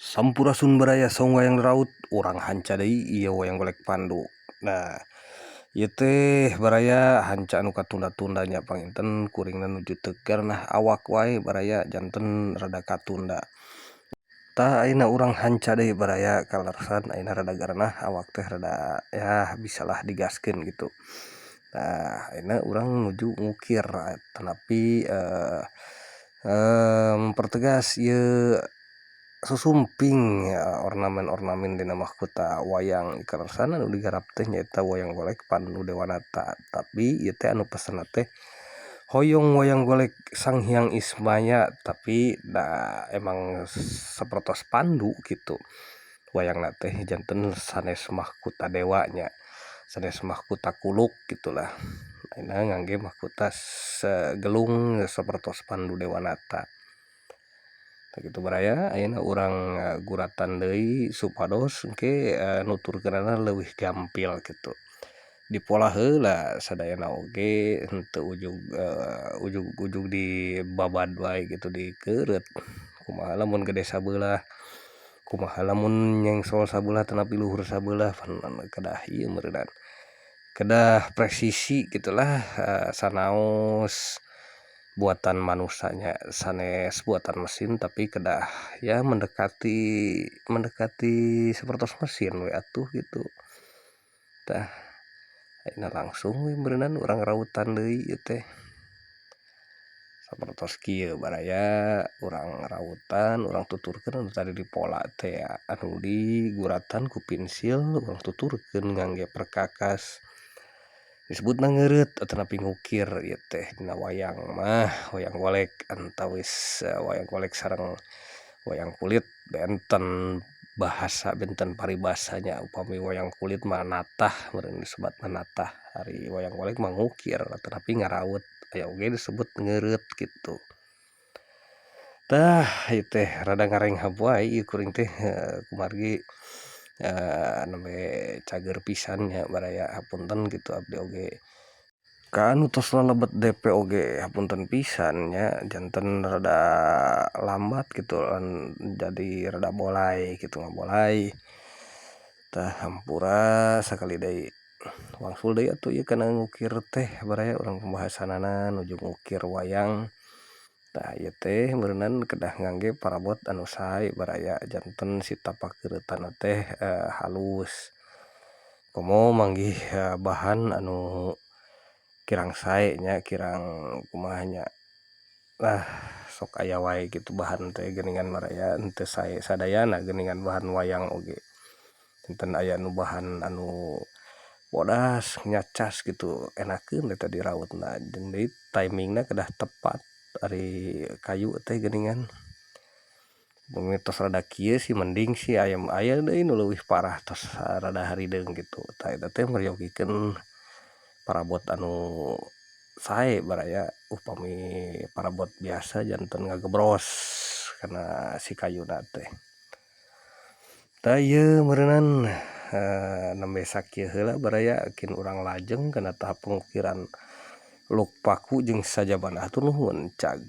Sampurasun baraya saung wayang raut urang hanca deui ieu wayang golek Pandu. Nah, ieu teh baraya hanca anu katunda-tunda nya panginten kuringna nuju teu nah awak wae baraya janten rada katunda. Tah ayeuna urang hanca deui baraya kaleresan ayeuna rada garanah awak teh rada ya bisalah digaskeun gitu. Nah, ayeuna urang nuju ngukir tetapi mempertegas ieu susumping ornamen-ornamen dina mahkota wayang kaleresan anu digarap teh nyaeta wayang golek Pandu Dewanata. Tapi ieu teh anu pesenna teh hoyong wayang golek Sang Hyang Ismaya, tapi da emang sapertos Pandu gitu wayangna teh janten sanes mahkota dewa nya, sanes mahkota kuluk gitulah. Ayeuna ngangge mahkota gelung sapertos Pandu Dewanata. Tah kitu baraya ayeuna urang guratan deui supados engke nuturkeunana leuwih gampil kitu. Dipola heula sadayana oge henteu ujug ujug-ujug dibabad wae gitu dikeureut. Kumaha lamun gede sabelah, kumaha lamun nyengsol sabelah tanapi luhur sabelah pan kedah ieu meureunan kedah presisi gitulah sanaos buatan manusia nya sanes buatan mesin, tapi kedah ya mendekati mendekati sapertos mesin we atuh gitu. Tah, ayeuna langsung we meureunan urang rautan deui ieu teh. Sapertos kieu baraya urang rautan, urang tuturkeun anu tadi dipola teh anu diguratan ku pensil urang tuturkeun ngangge perkakas. Disebutna ngeureut atanapi ngukir ieu teh dina wayang mah, wayang golek antawis wayang golek sareng wayang kulit benten bahasa, benten paribasanya. Upami wayang kulit mah natah meureun, disebatna natah, ari wayang golek mah ngukir tetapi ngaraut aya oge disebut ngeureut kitu. Tah, ieu teh rada ngarenghap wae ieu kuring teh kumargi nembe cager pisan nya baraya, hapunten kitu abdi oge. Ka anu tos lalebet DP oge hapunten pisan nya, janten rada lambat gitu jadi rada bolay kitu ngabolay. Tah, hampura sakali deui. Wangsul deui atuh ieu kana ngukir teh baraya, urang pembahasanana nuju ngukir wayang. Tah, ieu teh meureunan kedah ngangge parabot anu sae baraya, janten si tapak keureutanna teh halus. Komo manggih bahan anu kirang sae nya, kirang kumaha nya lah, sok aya wae kitu bahan teh geuningan baraya, henteu sae sadayana geuningan bahan wayang oge. Janten aya nu bahan anu bodas nyacas gitu, enakeun eta dirautna jeung deui timingna kedah tepat ari kayu teh geuningan. Mun tos rada kieu sih mending sih, aya aya deui nu leuwih parah tos rada harideung kitu. Tah, eta teh meryogikeun parabot anu sae baraya, upami parabot biasa janten ngagebros kana si kayuna teh. Tah, ieu meureunan nembe sakieu heula baraya, kin urang lajeng kana tahap pengukiran luk paku jeung sajabana. Hatur nuhun, cag.